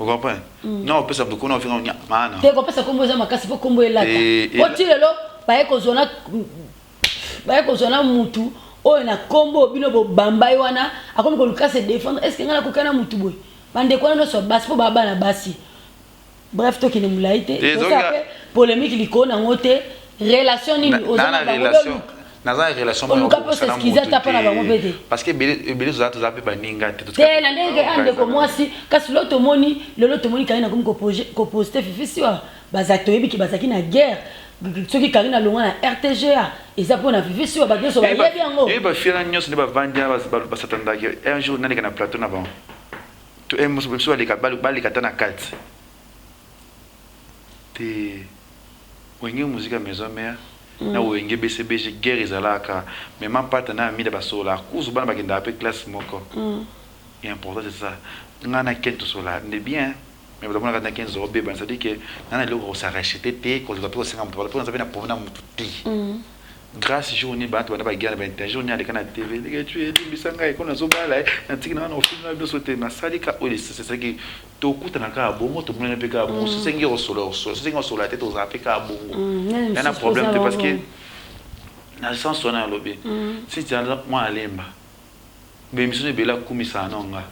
ocomprendre? Na opesa motu kombo, na ofinga nyama wana. Te, kopesa kombo eza makasi mpo kombo elata oti lelo baye kozwa na mutu oyo na kombo bino bobamba ye wana, akomi koluka se défendre. Est ce que ngai nakoka na mutu boye? Bandeko wana nyonso basi mpo baa bana basi. Bref, tokende molai te, tosala mpe polémique likolo nango te. Relation nini oza na bango? Naza na relation Oluka mpe os'excuser ata mpa na bango mpe te. Parce que ebele ebele tozala, toza mpe baninga te. Te, na ndenge ke a ndeko mwasi, kasi lelo tomoni, lelo tomoni Karine akomi koposte Fifi Siwa. Baza, toyebi ke bazalaki na guerre. Soki Karine alongwa na RTGA, eza mpo na Fifi Siwa, bato nyonso bayebi yango. Yebi bafiana nyonso nde bavandi wana, basatandaki un jour naleka na plateau na bango to mosusu baleka, baleka ata na kati te. Wenge Musica Maison Mère na Wenge BCBG, guerre ezalaka, mais Mampata na Amida basololaka kuzu, bana bakendaka mpe classe moko. Et important, c'est ça, nga na Ken tosololaka nde bien, mais bato bamonaka na Ken zobeba, c'est à dire que nga na eloko kosaracheter te, koluka mpe kosenga moto mpo naza mpe na problème na motu te. Grâce jour nini bato banda baguerre na bainter, jour nini aleka na TV ndenge tu elimbisa ngai ko nazobala ye, natiki na wana ofilme na biso te, nasali ka oyo esalaki, tokutana kaka bongo, tomonani mpe kaka bongo. Sosengi osolo, osolo, sosengi osolola te, tozala mpe kaka bongo. Ya na problème te, parce que na sens wana alobi si ti mwana alemba bémission ebele akumisaka no nga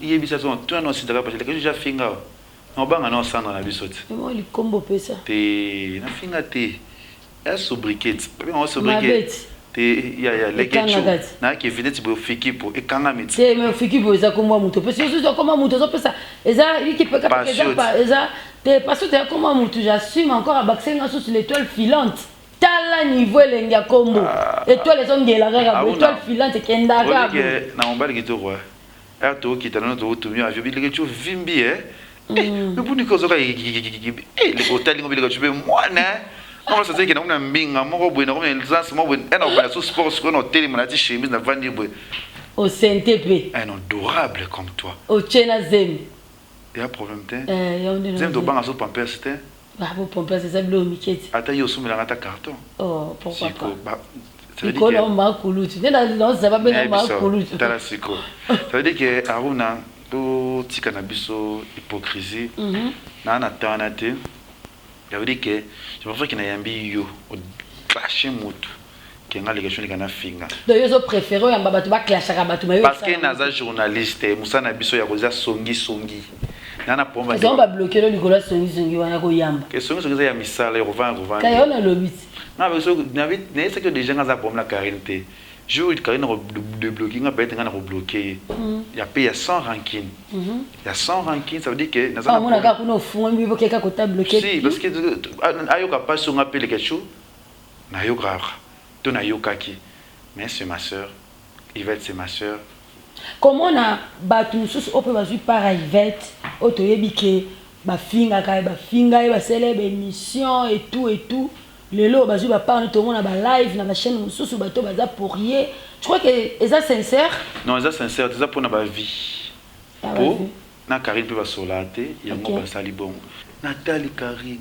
yebisa so tuna no asitaka parce que déjà finga na obanga na osandra na biso te. Likombo pesa. Te, nafinga te, ya sobriquet, babenga sobriquet te, ya lekechu nayaki neti boye ofikipo ekangami. Te, mais ofikipo eza kombo ya moto opesi yosusu, akoma moto azopesa, eza ikipeka eza te, parce que ya kombo ya motu, j'assume encore. Abakiseli nga susu l'étoile filante. Tala niveau elenge ya kombo, étoile ezongela kaka, étoile filante ekendaka. Na mobali kitoko ere tokokita nano, tokotumi avion, bileke ti ovimbi e mepuni ozoka otalingo bileka ti mpe mwana moko saseki nakomi na mbinga moko boye, nakomi na essence moko boye, na kobanda so sport sikoyo, na otelema nati chemise, navandi boye. Osente mpe. Un adorable comme toi. Otie na zemi. Ya problème te, zemi tobanga so Pampers te. Pampers eza biloko mike ti. Ata ye osomelanga ata carton. Oh, pourquoi pas? Likolo makulutu nde naoza babenga makulutu. Tala siko, ça veut dire que Aruna, totika na biso hypocrisie naa na temps wana te. Ça veut dire que je préfère que nayambi yo oclashe motu ke nga leka leka na finga. Donc yo ozopréféré oyamba bato baclashaka bato? Parce que naza journaliste, mosala na biso ya koza songisongi naa na problème. Ezango babloke lo likolo ya songisongi wana koyamba. Songisongi eza ya misala ya kovanda kovanda. Kaya wana olobi ti. Nayesaki déjà nga aza problème na Karine te. Jour Karine débloqué nga, peut-être nga na kobloqué ye, ya pe ya sans rancune, ya sans rancune. Ça veut dire que naza omona kaka kuna ofungwami bokeka kota bloqué. Si, parce que ayoka mpasi nga mpe leka nayokaka to nayokaki, mais c'est ma sœur Yvette, c'est ma sœur. Komona bato mosusu oyo mpe bazwi part ya Yvette, oyo toyebi ke bafingaka ye, bafinga ye, basala ye baémission et tout et tout, lelo bazwi bapart nde tomona balive na bachaîne mosusu, bato baza pour ye. Je crois que eza sincère. Non, eza sincère, eza mpona bavie po na Karine mpe basolaa te yango. Basali bongo, natali Karine,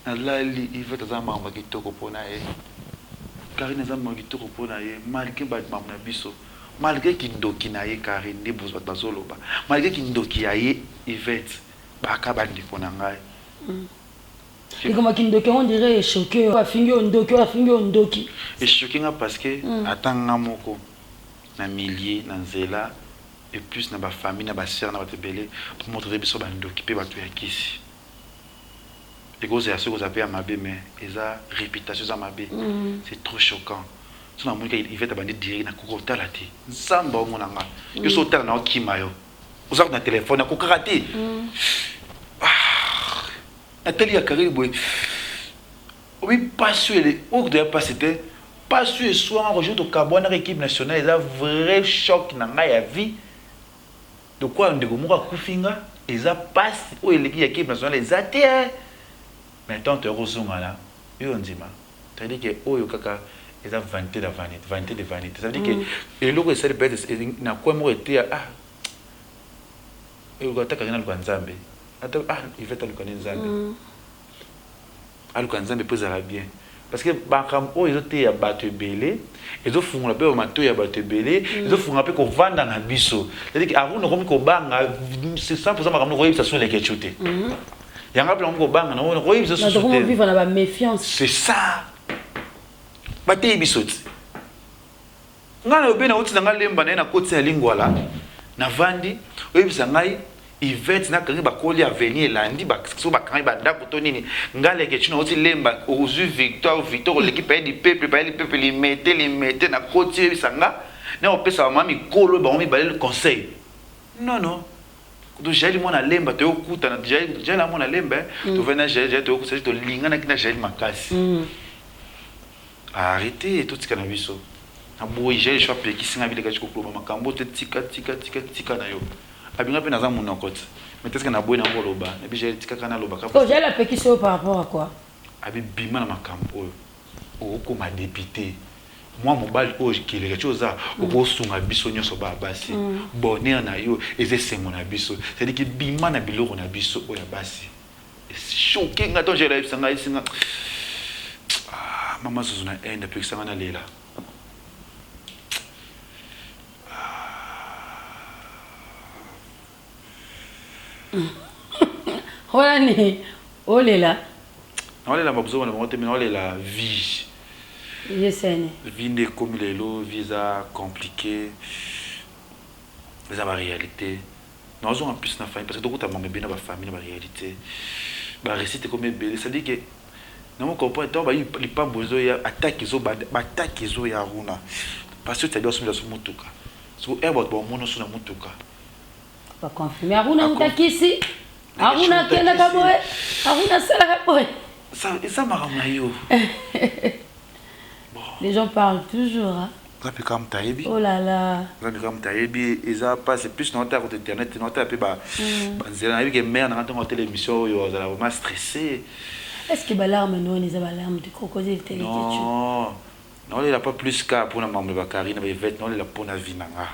nalali Yvette aza makambo ya kitoko mpona ye. Karine aza makambo kitoko mpona ye, malgré bamambo na biso, malgré kindoki na ye Karine, nde bato bazoloba, malgré kindoki ya ye Yvette, baka bandeko na ngai. Likambo kindoki yango, on dirait echoqué oyo afingi oyo ndoki, oyo afingi oyo ndoki. Echoqué nga parce que ata nga moko na milieu na nzela et plus na bafamille, na basœur, na bato ebele bamotrete biso bandoki mpe bato ya kisi. Ekozala soki kozala mpe ya mabe, mais eza réputation, eza mabe, c'est trop choquant. So namoni kaka Ivete abandi direct, nakoki kotala te. Nzambe aomona nga, yo so otala na okima, yo oza na telefone, nakokaka te. Natali ya Karine boye, obi pasi oyo oyo toya pasi te, pasi oyo eswanga kojour tokabwanaka équipe nationale, eza vrai choc na ngai ya vie. Lokola ndeko moko akufi nga, eza pasi oyo eleki ya équipe nationale eza te. Mais tant toya kozongana, oyo ndima, c'est-à-dire que oyo kaka eza vanité de vanité, vanité de vanité. Ça veut dire que eloko esali peut-être na coin moko eteya, ah, ata Karine aluka Nzambe, ata ah Ivete aluka nde Nzambe, aluka Nzambe mpo ezala bien, parce que makambo oyo ezoteya bato ebele, ezofungola mpe bamatoi ya bato ebele, ezofungola mpe kovanda na biso. C'est-à-dire que Aruna okomi kobanga 100 makambo koyebisa so lekecu te, yango mpe nakomi kobanga koyebisa susu te. Vivre na baméfiance. C'est ça, bateyi biso ti ngai na yobe nauti na ngai lemba na ye, nakoti ya Lingwala, navandi, oyebisa ngai. Yvette na Karine bakoli avenir elandi so bakangi bandako to nini nga leke chino oti lemba ozui victoire victoire oleki palais du peuple palais du peuple limete limete na koti oyebisa nga na opesa ba mama mikolo bango mibale conseil non non kutu jael mwana lemba toyokutana jael jael amona lemba eh mm. tovandi na jael jael toyokusa tolinganaki na jael makasi mm. Arrete totika na biso. Na boyi jael show apekisi nga bileka koloba makambo te tika tika tika tika na yo. Abi nga pe naza munoko te. Mais teske na boyi na ngo koloba. Na bi jael tika kaka naloba kaka. Oh jael apekisi yo par rapport à quoi? Abi bima na makambo oyo. Okokoma depute. Mwa mobali oyo keleka ti oza okosunga biso nionso ba basi. Bonheur na yo eza esengo na biso. C'est à dire que bima na biloko na biso oyo ya basi. Choquer nga tango jael ayebisa nga ayebisi nga ah mama zozo na Inde apekisa nga nalela ah. Wana nini olela? Naolela babuzoba na bango te mais naolela vie. Yesene. Vie nde ekomi lelo vie eza compliqué eza ba réalité. Nazonga plus na famille parce que tokuta makambo ebele na ba famille na ba realite ba recette ekomi ebele c'est à dire que namo comprendre tango bayi lipambo ezoya attaque ezobanda ba attaque ezoya Aruna parce que tadi asombela so mutuka siko heure bato bamona so na mutuka ba confirme Aruna muta kisi Aruna akendaka boye Aruna asalaka boye eza makambo na yo. Les gens parlent toujours hein. Nzambe kaka moto ayebi. Oh là là. Nzambe kaka moto ayebi eza pasi plus na otala kote internet na otala pe ba mm. nzela nayebi ke mère na nga ntango atala émission oyo azala vraiment stressé. Est-ce que ba larmes noires eza ba larmes de crocodile te Non. Naolela pas plus ka pona mambo ya ba Karine ba Yvette naolela pona vie na nga.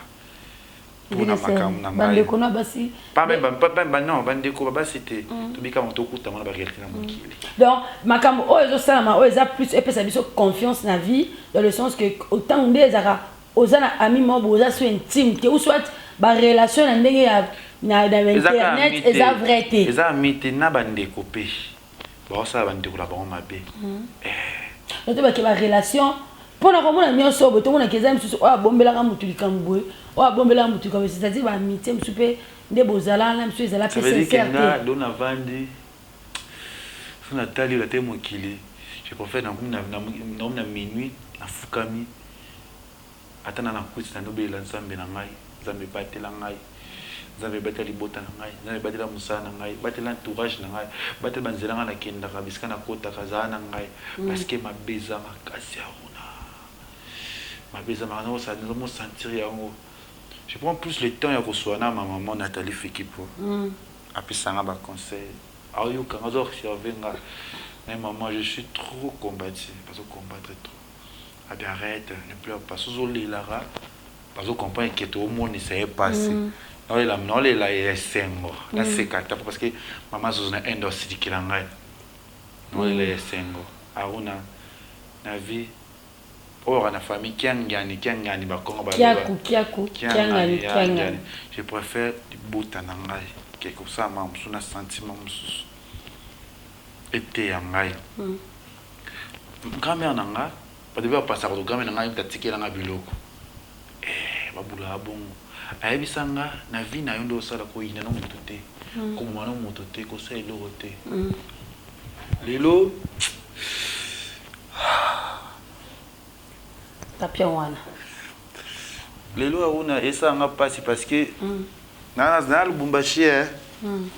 Pona makambo na ngai. Bandeko na basi. Pas même pas pas non bandeko ba basi te. Mm. Tobika moto okuta mona ba réalité na mokili. Donc makambo oyo ezosalama oyo eza plus epesa biso confiance na vie dans le sens que ntango nde ezalaka oza na ami moko boye oza so intime te ou soit ba relation na ndenge ya na, na internet eza vrai te. Eza ami te na bandeko pe. Baosala bandeko na bango mabe. Mm. Eh. Bato bake ba relation mpo na komona nyonso oyo boye tomonaka eza mosusu oyo abombelaka motu likambo boye oyo abombelaka motu likambo c'est-à-dire ba amitié mosusu mpe nde bozala na mosusu ezala mpe sincère te. Do navandi so natali oyo te mokili je préfère nakomi na minuit nafukami ata na nakuti na nobelela nzambe na ngai nzambe ebatela ngai nzambe batela libota na ngai nzambe batela mosala na ngai batela entourage na ngai batela banzela ngai nakendaka bisika nakotaka zala na ngai mm. parce que mabe eza makasi aruna mabe eza makasi nazomosentir yango je prends plus le temps ya koswana na ma maman Nathalie Fikipo mm. apesa nga ba conseil aoyoka nga azo observe nga mais maman je suis trop combattu bazo combattre trop abi arrête ne pleure pas sozo lelaka bazo comprendre que tomonisa ye pasi mm. naolela naolela ya esengo mm. naseka ata parce que mama zozo na inde asilikela ngai naolela ya esengo aruna na vie oyo na famille kiangani kiangani bakongo baloba kiaku kiangani kiangani je préfère libota na ngai ke kosala makambo mosusu na sentiment mosusu eteya ngai mm. Grand mère na nga bato pe bapasaka to grand mère na nga mutu atikela nga biloko eh babulaka bongo ayebisa nga na vie na yo nde osala koyina no mutu te mm. koboma no moto te kosala eloko te mm. lelo tapia wana lelo aruna esala nga mpasi parce que mm. na na lubumbashi eh. mm.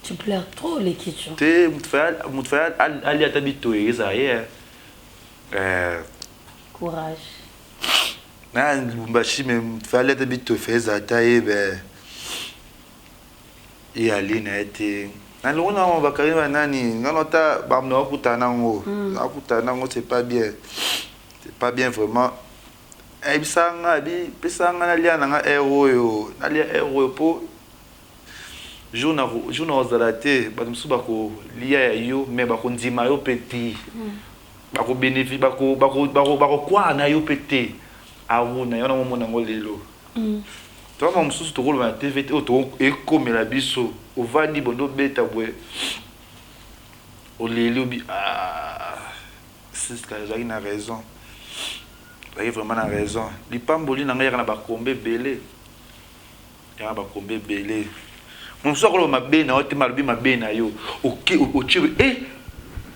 Tu pleures trop Leketshou. Te mutu faya alia ata bitoyi ezala ye. Eh. Courage. Na Lubumbashi mais mutu faya alia ata bitoyi faya ezala ata ye be. Ye alie na ye te. Na longo na bakari ba nani nga na ta ba na kuta nango. Na kuta nango c'est pas bien. C'est pas bien vraiment. Ayebisa nga abi pesa nga nalia na nga heure oyo nalia heure oyo po jour na jour na ozala te bato mosusu bakolia ya yo mais bakondima yo mpe te bako bénéfice bako bako bako bakokwaa na yo mpe te aruna yo nango omona yango lelo tokama mosusu tokoloba na tv te oyo ekomela biso ovandi bondo obeta boye oleli obi ah Siska ozalaki na raison. Ozalaki vraiment na raison. Lipamboli na ngai eyaka na ba combat ebele. Yaka bakombe ebele. Mosusu akoloba mabe na yo te, malobi mabe na yo. Oke otie eh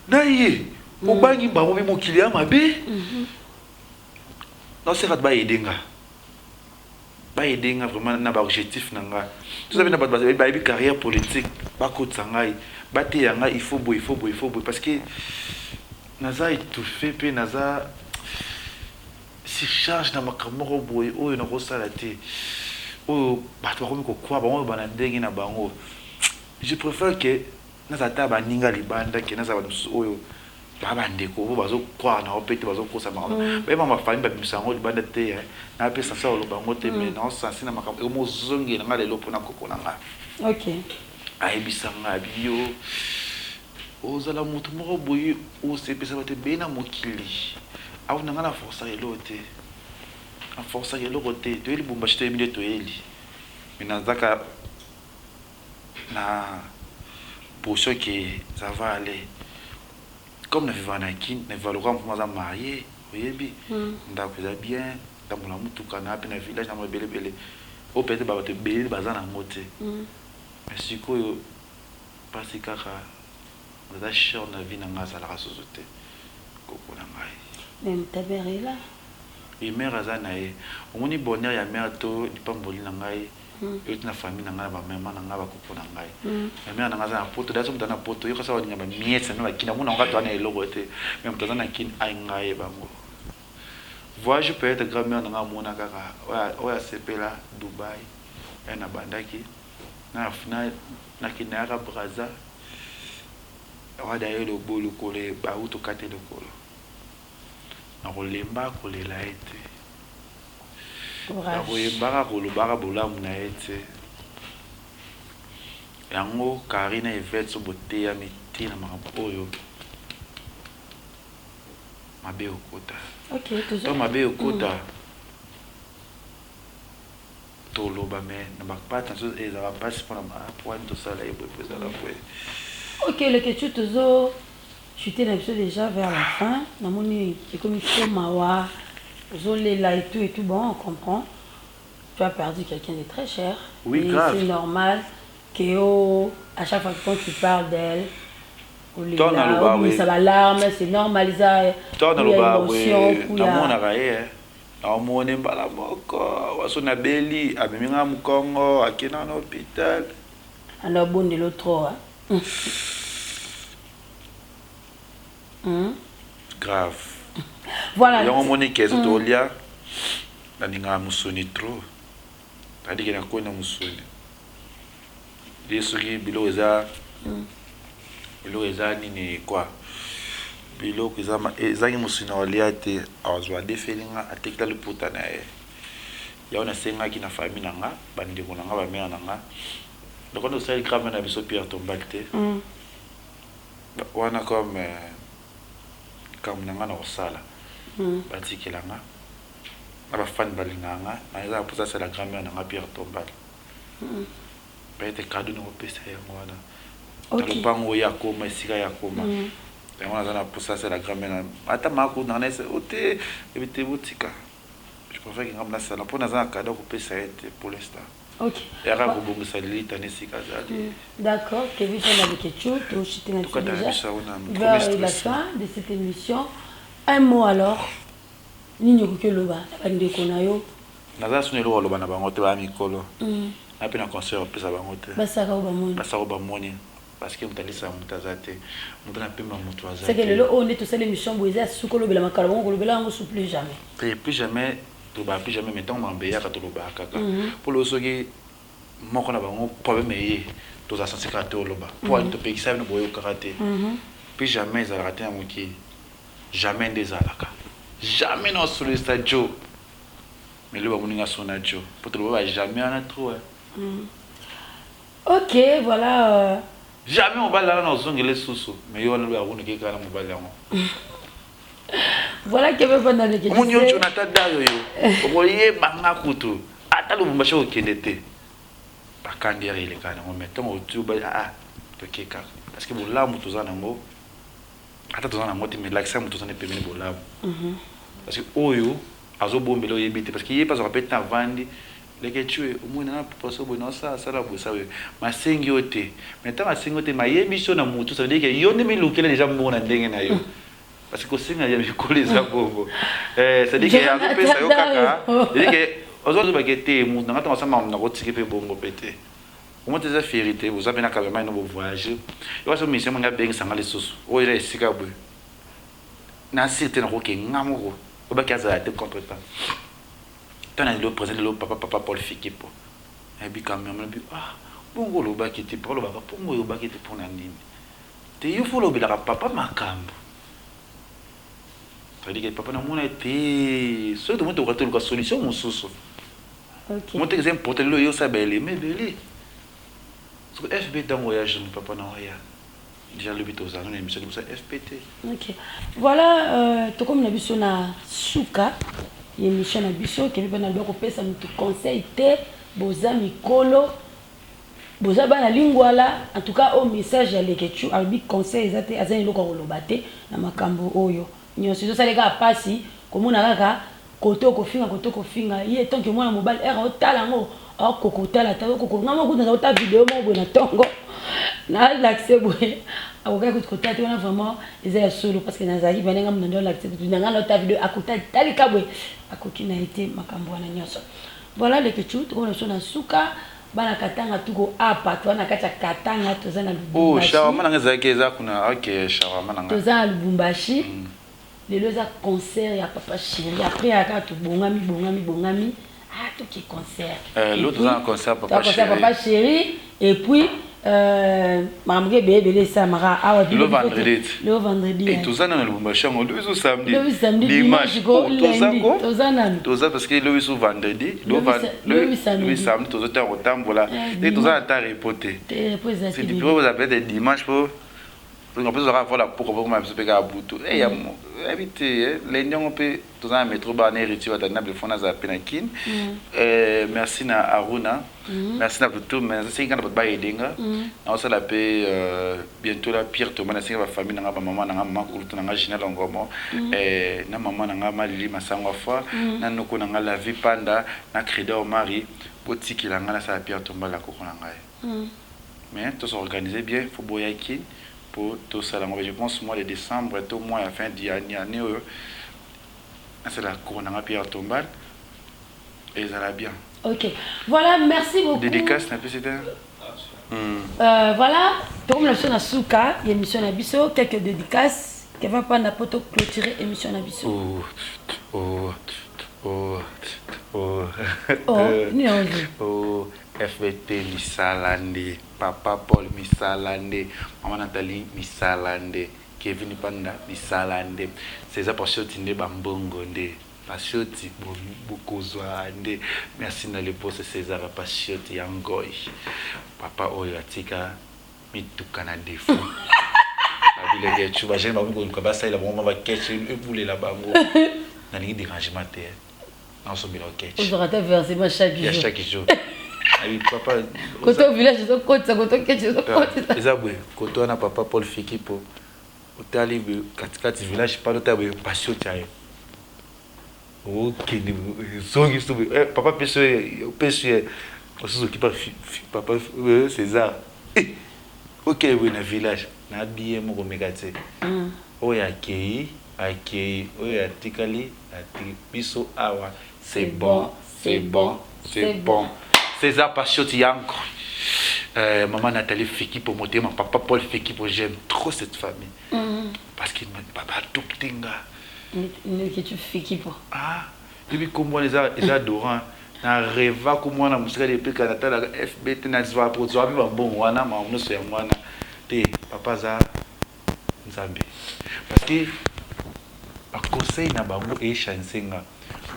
na ye obangi bango bi mokili ya mabe. Naoseka bato ba aider nga. Ba aider nga vraiment na ba objectif na nga. Toza pe na bato bayebi carrière politique, bakotisa ngai, bateya ngai il faut boye, il faut boye, il faut boye parce que naza étouffe pe naza surcharge na makambo moko boye oyo nakosala te, oyo bato bakomi ko croire bango bana ndenge na bango. Je préfère que nazala ata baninga libanda ke nazala bato mosusu oyo ba bandeko oyo bazo croire na yo pe te, bazokosa makambo. Bayeba ba famille babimisa yango libanda te, na pe sense ya koloba yango te, mais nao sense na makambo ekomi ozongela nga lelo mpona koko na nga. Ayebisa nga abi yo ozala moto moko boye osepesa bato ebele na mokili. Awa na nga na forçaka eloko te, na forçaka eloko te. Toyeli Lubumbashi toyebi nde toyeli, mais nazaka na position que ça va aller. Comme na vivaka na Kin, na vivaka lokola moto aza marie, oyebi ndako eza bien, tambola mutuka na pe na village na mo ebele ebele oyo peut-être ba bato ebele baza nango te. Mais sikoyo pasi kaka aza cher na vie na nga azalaka susu te, koko na ngai. Mais ta mère est là. Oui, mère aza na ye. Omoni bonheur ya mère to lipamboli na ngai euti na famille na ngai, na ba maman na ngai, ba koko na ngai. Ma mère na ngai aza na poto, d'ailleurs soki moto aza na poto, yoka soki balinga ba miettes na ba kini, amona yango kaka toza na eloko te. Mais moto aza na kini, ai ngai bango. Voyage peut-être grand mère na ngai amona kaka oyo asepela Dubaï, ya na bandaki na nakende yaka Brazza, wada ye lobo lokolo bauti okate lokolo. Nakolemba kolela ye te. Nakoyembaka kolobaka bolamu na ye te. Yango Carine Yvette so boteyami te na makambo oyo mabe ekokota. To mabe ekokota toloba mais na ba part na biso ezala mpasi mpona po wani tosala ye boye po ezala boye. Ok, Leketchou, tozo chuter na biso déjà vers la fin. Namoni ekomi trop mawa, ozolela et tout et tout. Bon, on comprend. Tu as perdu quelqu'un de très cher. Oui, et grave. c'est normal que oh, à chaque fois que quand tu parles d'elle, To naloba obimisa ba larmes, c'est normal eza to naloba émotion, boye namonaka ye naomoni mbala moko waso nabeli amemi nga mokongo akenda na hôpital. Anda obondelo trop hein. Grave. Voilà. Yango omoni ke so tolia nalingaka mosuni trop, c'est-à-dire ke nakoi na mosuni ye soki biloko eza biloko eza nini quoi, biloko eza ezangi mosuni na kolia te, azwa adefeli nga atekela liputa na ye. Yango nasengaki na famille na nga, bandeko na nga, ba mère na nga, lokola tosali grand-mère na biso Pierre Tombal te wana comme likambo na nga na kosala, batikela nga na bafani balingaka nga, na eza na mposa asala grand-mère na nga Pierre Tombal. Peut-être cadeau na kopesa yango wana na lopango oyo akoma esika ya koma yango naza na mposa asala grand-mère na ata maku na nga o te ebi te botika. Je préfère que nga nasala mpo naza na cadeau kopesa ye te pour l'instant. Yaka kobongisa lilita na esika azali. D'accord, Kevin Penda Leketchou, tochite na biso déjà vers la fin de cette émission. Un mot alors, nini okoki oloba na bandeko na yo? Naza soni eloko oloba na bango te, baya mikolo. Na mpe na conseil opesa bango te. Basaka oyo bamoni. Basaka oyo bamoni. Parce que moto alisaka moto aza te. Moto na pemba moto aza te. C'est que lelo oyo nde tosali émission boye eza suka olobela makalo bango kolobela yango su plus jamais. Te plus jamais, tolobaka plus jamais, mais ntango makambo eyaka tolobaka kaka. Mpo lelo soki moko na bango problème eye, tozala sense kaka te oloba. Mpo ani topekisa bino boyokaka te. Plus jamais ezalaka te na mokili. Jamais nde ezalaka. Jamais na osololisa Joe. Mais lelo bamoni nga so na Joe. Mpo toloba ba jamais wana trop. Ok, voilà. Jamais mobali wana ozongela lisusu. Mais yo wana lobi akuniki kaka na mobali yango. Voilà Kevin Penda Leketchou. Omoni yo Jonathan Dayo yo. Okoyeba nga kutu. Ata Lubumbashi okende te. Bakandi yaka eleka nango mais ntango otu ba ah toke kaka. Parce que bolamu toza nango ata toza nango te mais lakisa moto oza na pembeni bolamu. Parce que oyo azobombela oyebi te parce que ye mpe azwaka pe te avandi. Leketshou omoni nanga poso boye nao sala sala boye sala boye mais asengi yo te mais tango asengi yo te mais ayebisi yo na mutu ça veut dire que yo nde milukela dejà mbongo na ndenge na yo parce que kosenga ya mikolo eza bongo eh c'est à dire que azo pesa yo kaka c'est à dire que ozo loba ke te mutu nanga tango asala makambo nako tike pe bongo pe te omoni te eza fierite boza pe na cameraman no bo voyager yo kasi mission moko abengisa nga lisusu oyo eza esika boye na sir te nakoke nga moko obaki azala te contre temps Tala lelo president lelo papa papa Paul Fikipo nayebi cameraman alobi ah bongo olobaki te papa alobaka bongo oyobaki te pona nini te yo faut olobelaka papa makambo c'est à dire que papa namona te soki tomoni tokoka toluka solution mosusu okay. Moteke eza important lelo yo osala ba elema ebele soki FB ntango oya jeune papa na oya Dejà lobi tozala na emission liboso ya FPT. Ok. Voilà euh, tokomi na biso na suka ya emission na biso kende mpe naloba kopesa motu conseil te boza mikolo boza bana lingwala en tout cas oyo message ya leketchou alobi conseil eza te aza na eloko ya koloba te na makambo oyo nyonso ezosala kaka mpasi komona kaka Kote okofinga kote okofinga ye tant que mwana mobali heure otala yango akoka kotala te akoka nga moko kutu naza kotala video moko boye na tongo na lakise boye akokaki kutu kotala te wana vraiment eza ya solo parce que nazalaki pene nga muna nde olakise kutu na nga naotala video akotala talika boye akoki na ye te makambo wana nyonso voilà leketchou tokomi na biso na suka bana katanga tuko apa toza na kati ya katanga toza na Oh, lubumbashi shawarma na nga ezalaki eza kuna. Ok, shawarma na nga. toza na lubumbashi Lelo eza concert ya papa cheri après ya kaka tobongami bongami bongami ah toke concert. Eh, lelo toza na concert papa cheri. Papa cheri et puis euh, makambo ke ebele ebele esalamaka awa. Lelo vendredi. Lelo vendredi. Eh, toza nanu na Lubumbashi yango lobi so samedi. Lobi samedi dimanche ko toza ko. Toza nanu. Toza parce que lobi so vendredi, lobi samedi. Lobi samedi tozo ta kotambola. Et toza na temps repos te. Te repos eza te. C'est du peut-être dimanche po Tolinga mpe tozalaka vola pokwa mpo ekoma biso mpe kaka butu. Eh ya oyebi te eh, lundi yango mpe toza na metro bar na Heritier Watanabe fo nazala mpe na Kin. Eh, merci na Aruna. Merci na tout mais nasengi kaka na bato ba aider nga. Naosala mpe euh, bientôt la Pierre Thomas nasengi ba famille na nga ba maman na nga maman kulutu na nga Gina Longomo eh, na maman na nga Malili Masango Afwa na noko na nga La Vie Panda na Credor Omari botikela nga nasala Pierre Thomas la koko na ngai. Mais to s'organiser bien faut boya kin po tosala yango je pense mois de décembre to mois ya fin ya année oyo nasala cours na nga Pierre Tombal ezala bien. Ok voilà merci beaucoup. Dédicace na pesi te. Euh, voilà tokomi na biso na suka ya émission na biso quelques dédicaces Kevin Panda po to clôturer émission na biso. Oh oh oh oh oh nini yango oh FBT misala nde papa Paul misala nde maman Nathalie misala nde Kevin panda misala nde Cesar Pashioti nde ba mbongo nde Pashioti bokozua nde merci na le boss Cesar Pashioti ya ngoy papa oyo atika mituka na defaut ba bilenge ba jeune bakomi koluka basalela bango ba ketch ebulela bango nalingi derangement te. Naosombela yo ketch. Ozwaka ata versement chaque jour. Ya chaque jour. Abi papa. Koto village ezokotisa koto ketch ezokotisa. Eza boye koto wana papa Paul Fikipo otali boye katikati village pale otali boye pasi otya ye okende ezongi so boye eh, papa pesi opesi ye mosusu okipa papa euh, César eh, okende boye na village na biye moko meka te mm. Oyo akeyi akeyi oyo atikali atiki biso awa c'est bon c'est bon c'est bon Cesar Pashioti Yanko euh, maman Nathalie Fikipo motema papa Paul Fikipo j'aime trop cette famille mm -hmm. parce que papa adopte nga que tu Fikipo ah yebi kombo wana eza eza adorant na reva kombo wana mosika depuis kala natalaka FB te nazwa kozwa mpe bambongo wana makambo nyonso yango wana te papa aza Nzambe parce que ba conseil na bango e change nga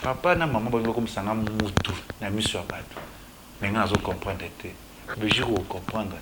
papa na maman balingi bakomisa nga mutu na miso ya batu mais nga nazo comprendre te le jour oko comprendre.